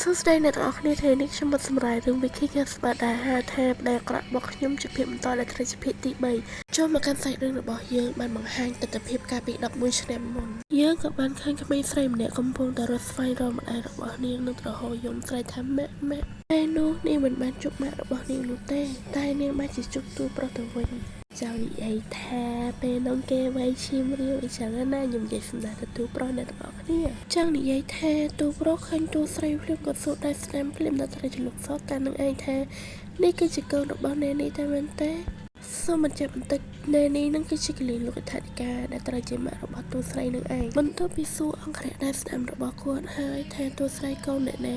សួស្តីអ្នកទាំងអស់គ្នាថ្ងៃនេះខ្ញុំមកសម្រាយរឿង Wiki ស្បាដែលហៅថាប្តីអាក្រក់របស់ខ្ញុំជាភាគបន្តដែលត្រូវជាភាគទី3ចូលមកកាន់សាច់រឿងរបស់យើងបានបង្ហាញទិដ្ឋភាពកាលពី11ឆ្នាំមុនយើងក៏បានឃើញក្មេងស្រីម្នាក់កំពុងតែរត់ស្វែងរកម្ដាយរបស់នាងនឹងទ្រហោយំស្រែកថាម៉ាក់ម៉ាក់ពេលនោះនាងមិនបានជួបម៉ាក់របស់នាងនោះទេតែនាងបានជាជួបតួប្រុសទៅវិញចង់និយាយថាពេលនោះគេវៃឈាមរាវអីចឹងណាខ្ញុំនិយាយសម្ដៅទៅតួប្រុសអ្នកទាំងអស់គ្នាចង់និយាយថាតួប្រុសឃើញតួស្រីភ្លាមក៏សួរដែរស្នាមភ្លាមដល់ត្រូវជាលោកសតតែនឹងឯងថានេះគឺជាកូនរបស់ណែនេះតែមែនទេសូមបញ្ជាក់បន្តិចណែនេះនឹងគឺជាកលិលោកអធិការដែលត្រូវជាម៉ាក់របស់តួស្រីនឹងឯងបន្ទាប់ពីសួរអង្គរៈដែលស្នាមរបស់គាត់ហើយថាតួស្រីកូនអ្នកណា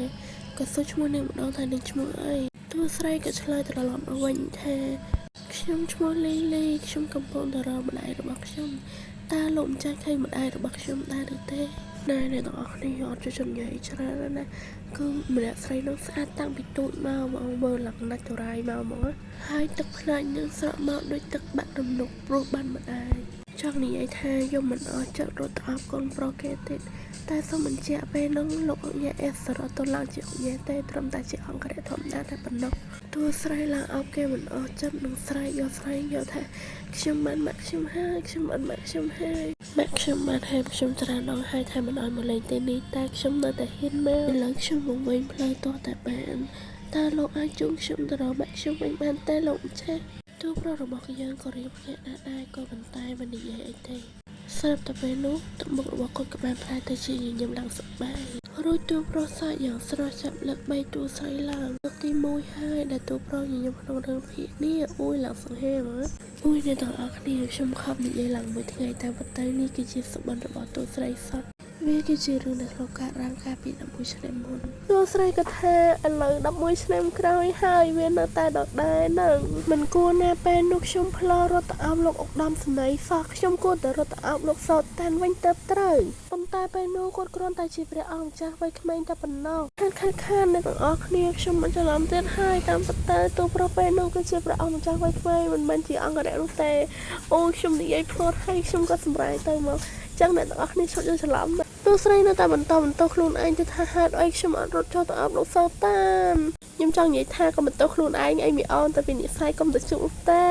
ក៏សួរឈ្មោះនាងម្ដងថានាងឈ្មោះអីតួស្រីក៏ឆ្លើយត្រឡប់មកវិញថាខ្ញុំឈ្មោះលីលីខ្ញុំកំពុងតែរកម្ដាយរបស់ខ្ញុំតើលោកម្ចាស់ឃើញម្ដាយរបស់ខ្ញុំដែរឬទេណែអ្នកទាំងអស់គ្នាអត់ជួយជំញច្រើនណាគឺម្នាក់ស្រីនោះស្អាតតាំងពីទូចមកមកមើលឡើងណាច់តរាយមកហ្មងហើយទឹកភ្នែកនឹងស្រក់មកដូចទឹកបាក់រំនុកព្រោះបានម្ដាយចង់និយាយថាយំមិនអស់ចិត្តរត់ទៅអបកូនប្រុសគេទៀតតែសូមបញ្ជាក់ពេលនោះលោកអុកញ៉ាអេសរត់ទៅឡើងជាអុកញ៉ាទេត្រឹមតែជាអង្គរៈធម្មតាតែប៉ុណ្ណោះតួស្រីឡើងអបគេមិនអស់ចិត្តនឹងស្រែកយកស្រែកយកថាខ្ញុំបានម៉ាក់ខ្ញុំហើយខ្ញុំបានម៉ាក់ខ្ញុំហើយម៉ាក់ខ្ញុំបានហែមខ្ញុំច្រើនដងហើយថាមិនឲ្យមកលេងទីនេះតែខ្ញុំនៅតែហ៊ានមកឥឡូវខ្ញុំវង្វេងផ្លូវទាស់តែបានតើលោកអាចជូនខ្ញុំទៅរកម៉ាក់ខ្ញុំវិញបានទេលោកម្ចាស់តួប្រុសរបស់យើងក៏រៀបភ្ញាក់ដែរដែរក៏ប៉ុន្តែមិននិយាយអីទេស្រាប់តែពេលនោះទឹកមុខរបស់គាត់ក៏បានប្រែទៅជាញញឹមឡើងសប្បាយរួចតួប្រុសសាច់យ៉ាងស្រស់ចាប់លើកបីតួស្រីឡើងលើកទី1ហើយដែលតួប្រុសញញឹមក្នុងរឿងភាគនេះអួយឡើងសង្ហេមអួយអ្នកទាំងអស់គ្នាខ្ញុំខំនិយាយឡើងមួយថ្ងៃតែប៉ុន្តែនេះគឺជាសុបិនរបស់តួស្រីសតវាគឺជារឿងដែលធ្លាប់កើតឡើងកាលពី11ឆ្នាំមុនតួស្រីក៏ថាឥឡូវ11ឆ្នាំក្រោយហើយវានៅតែដដែលនឹងមិនគួរណាពេលនោះខ្ញុំផ្លោរត់ទៅអោបលោកឧត្តមសេនីយ៍សោះខ្ញុំគួរតែរត់ទៅអោបលោកសោតតានវិញទៅត្រូវប៉ុន្តែពេលនោះគាត់គ្រាន់តែជាព្រះអង្គម្ចាស់វ័យក្មេងតែប៉ុណ្ណោះខានខានខានអ្នកទាំងអស់គ្នាខ្ញុំមិនច្រឡំទៀតហើយតាមពិតទៅតួប្រុសពេលនោះគឺជាព្រះអង្គម្ចាស់វ័យក្មេងមិនមែនជាអង្គរៈនោះទេអូខ្ញុំនិយាយភ្លាត់ហើយខ្ញុំក៏សម្រាយទៅមកចឹងអ្នកទាំងអស់គ្នាឈប់យល់ច្រឡំតួស្រីនៅតែបន្តបន្តខ្លួនឯងទៅថាហេតុអីខ្ញុំអត់រត់ចូលទៅអោបលោកសោតានខ្ញុំចង់និយាយថាក៏បន្តខ្លួនឯងអីមីអូនតែពីនិស័យកុំទៅជួបទេ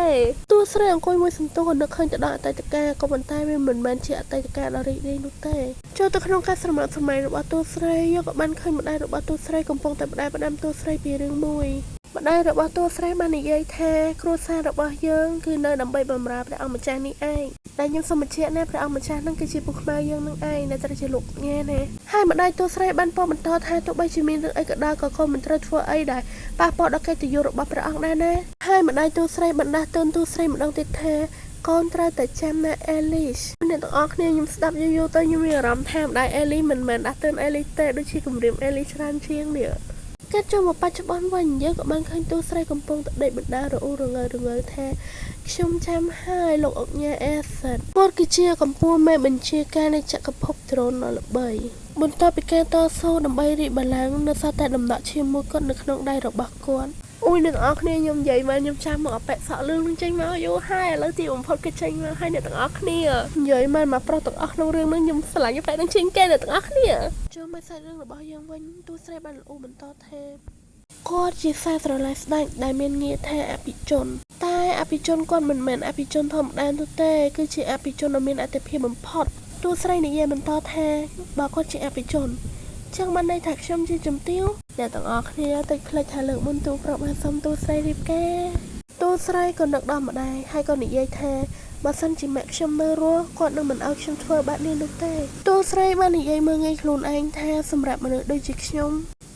តួស្រីអង្គុយមួយសន្ទុះក៏នឹកឃើញទៅដល់អតីតកាលក៏ប៉ុន្តែវាមិនមែនជាអតីតកាលដ៏រីករាយនោះទេចូលទៅក្នុងការស្រមៃសម័យរបស់តួស្រីយកក៏បានឃើញម្ដាយរបស់តួស្រីកំពុងតែផ្ដែផ្ដាំតួស្រីពីរឿងមួយម្ដាយរបស់តួស្រីបាននិយាយថាគ្រួសាររបស់យើងគឺនៅដើម្បីបម្រើព្រះអង្គម្ចាស់នេះឯងដែលខ្ញុំសូមបញ្ជាក់ណាព្រះអង្គម្ចាស់នឹងគឺជាពួកខ្មែរយើងនឹងឯងដែលត្រូវជាលោកញ៉ែណាហើយម្ដាយតួស្រីបានពោលបន្តថាទោះបីជាមានរឿងអីក៏ដោយក៏កូនមិនត្រូវធ្វើអីដែលប៉ះពាល់ដល់កិត្តិយសរបស់ព្រះអង្គដែរណាហើយម្ដាយតួស្រីបណ្ដាស់តូនតួស្រីម្ដងទៀតថាកូនត្រូវតែចាំណាអេលីសអ្នកទាំងអស់គ្នាខ្ញុំស្ដាប់យូរៗទៅខ្ញុំមានអារម្មណ៍ថាម្ដាយអេលីមិនមែនដាស់តឿនអេលីទេដូចជាគំរាមអេលីច្រើនជាងនេះកាត់ចូលមកបច្ចុប្បន្នវិញយើងក៏បានឃើញតួស្រីកំពុងតែដេកបណ្ដារអ៊ូរងើរងើថាខ្ញុំចាំហើយលោកអុកញ៉ាអេសិតគាត់គឺជាកម្ពូលមេបញ្ជាការនៃចក្រភពដ្រូនដ៏ល្បីបន្ទាប់ពីការតស៊ូដើម្បីរីកបលាំងនៅសល់តែដំណក់ឈាមមួយគត់នៅក្នុងដៃរបស់គាត់អូយអ្នកទាំងអស់គ្នាខ្ញុំនិយាយមកខ្ញុំចាំមកអប៉ិសក់លឿងនឹងចេញមកយូរហើយឥឡូវទីបំផុតគេចេញមកហើយអ្នកទាំងអស់គ្នានិយាយមកមកប្រុសទាំងអស់ក្នុងរឿងនឹងខ្ញុំស្រឡាញ់ប៉ែនឹងជាងគេអ្នកទាំងអស់គ្នាចូលមកសាច់រឿងរបស់យើងវិញទូស្រីបានលូបន្តថាគាត់ជាខ្សែស្រឡាយស្ដេចដែលមានងារថាអភិជនតែអភិជនគាត់មិនមែនអភិជនធម្មតានោះទេគឺជាអភិជនដ៏មានអត្ថិភាពបំផុតទូស្រីនិយាយបន្តថាបើគាត់ជាអភិជនចឹងបានន័យថាខ្ញុំជាជំទាវអ្នកទាំងអស់គ្នាតិចភ្លេចថាលើកមុនទូប្រុសបានសុំទូស្រីរៀបការទូស្រីក៏នឹកដល់ម្ដាយហើយក៏និយាយថាបើសិនជាម៉ាក់ខ្ញុំនៅរស់គាត់នឹងមិនឲ្យខ្ញុំធ្វើបែបនេះនោះទេទូស្រីបាននិយាយមើងងាយខ្លួនឯងថាសម្រាប់មនុស្សដូចជាខ្ញុំ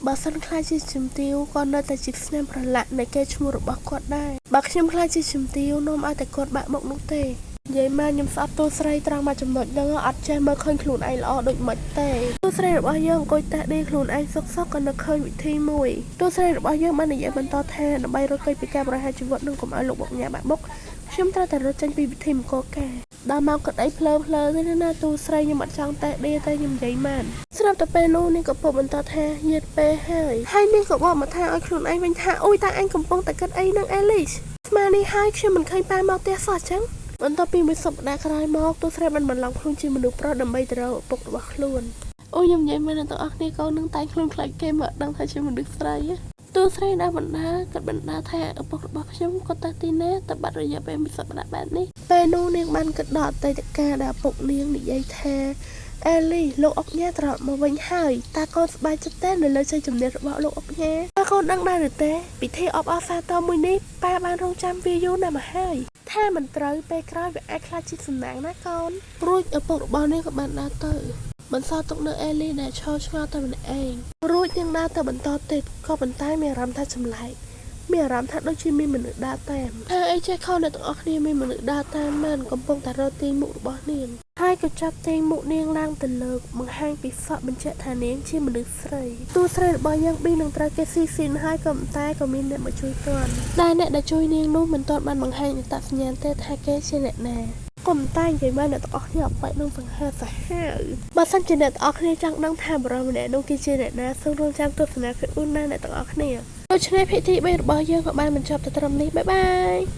បើសិនខ្លាចជាជំទាវក៏នៅតែជាស្នាមប្រឡាក់នៃកេរ្តិ៍ឈ្មោះរបស់គាត់ដែរបើខ្ញុំខ្លាចជាជំទាវនាំឲ្យតែគាត់បាក់មុខនោះទេនិយាយមកខ្ញុំស្អប់តួស្រីត្រង់មកចំណុចហ្នឹងអត់ចេះមើលឃើញខ្លួនឯងល្អដូចមិនទេតួស្រីរបស់យើងអង្គុយតេះដេខ្លួនឯងសុកសុកក៏នឹកឃើញវិធីមួយតួស្រីរបស់យើងបាននិយាយបន្តថាដើម្បីរត់គេចពីការបរិហារជីវិតនិងកុំឲ្យលោកបុកញ៉ាបាក់មុខខ្ញុំត្រូវតែរត់ចេញពីវិធីមកការដល់មកក្តីភ្លើភ្លើទេណាតួស្រីខ្ញុំអត់ចង់តេះដេតែខ្ញុំនិយាយបានស្រាប់តែពេលនោះនាងក៏ពោលបន្តថាញាតពេលហើយហើយនាងក៏បកមកថាឲ្យខ្លួនឯងវិញថាអូយតើអញកំពុងតែគិតអីនឹងអេលីសស្មាននេះហើយខ្ញុំមិនឃើញប៉ាមកផ្ទះសោះចឹងបន្ទាប់ពីមួយសប្តាហ៍ក្រោយមកទូស្រីបានបន្លំខ្លួនជាមនុស្សប្រុសដើម្បីទៅរកឪពុករបស់ខ្លួន អូខ្ញុំនិយាយមែនអ្នកទាំងអស់គ្នាកូននឹងតែងខ្លួនខ្លាចគេមកដឹងថាជាមនុស្សស្រីតួស្រីដែលបណ្ដាគាត់បណ្ដាថាឪពុករបស់ខ្ញុំគាត់ទៅទីណាទៅបាត់រយៈពេលមួយសប្តាហ៍បែបនេះពេលនោះនាងបានគិតដល់អតីតកាលដែលឪពុកនាងនិយាយថាអេលីលោកអុកញ៉ាត្រឡប់មកវិញហើយតើកូនសប្បាយចិត្តទេនៅលើជ័យជំនះរបស់លោកអុកញ៉ាតើកូនដឹងដែរឬទេពិធីអបអរសាទរមួយនេះប៉ាបានរងចាំវាយូរណាស់មកហើយថាមិនត្រូវពេលក្រោយវាអាចខ្លាចជាសំណាងណាកូនរួចឪពុករបស់នាងក៏បានដើរទៅបន្សល់ទុកនៅអេលីដែលឈរឆ្ងល់តែម្នាក់ឯងរួចនាងដើរទៅបន្តទៀតក៏ប៉ុន្តែមានអារម្មណ៍ថាចម្លែកមានអារម្មណ៍ថាដូចជាមានមនុស្សដើរតាមហើយអីចេះខុសអ្នកទាំងអស់គ្នាមានមនុស្សដើរតាមមែនកំពុងតែរកទាញមុខរបស់នាងហើយក៏ចាប់ទាញមុខនាងឡើងទៅលើកបង្ហាញពីសក់បញ្ជាក់ថានាងជាមនុស្សស្រីតួស្រីរបស់យើងប៊ីនឹងត្រូវគេស៊ីស៊ីនហើយក៏ប៉ុន្តែក៏មានអ្នកមកជួយទាន់តែអ្នកដែលជួយនាងនោះមិនទាន់បានបង្ហាញអត្តសញ្ញាណទេថាគេជាអ្នកណាកុំតែនិយាយមកអ្នកទាំងអស់គ្នាអត់បែកនឹងសង្ហាសាហាវបើសិនជាអ្នកទាំងអស់គ្នាចង់ដឹងថាបុរសម្នាក់នោះគេជាអ្នកណាសូមរងចាំទស្សនាភាគ4ណាអ្នកទាំងអស់គ្នាដូច្នេះភាគទី3របស់យើងក៏បានបញ្ចប់ទៅត្រឹមនេះbye bye.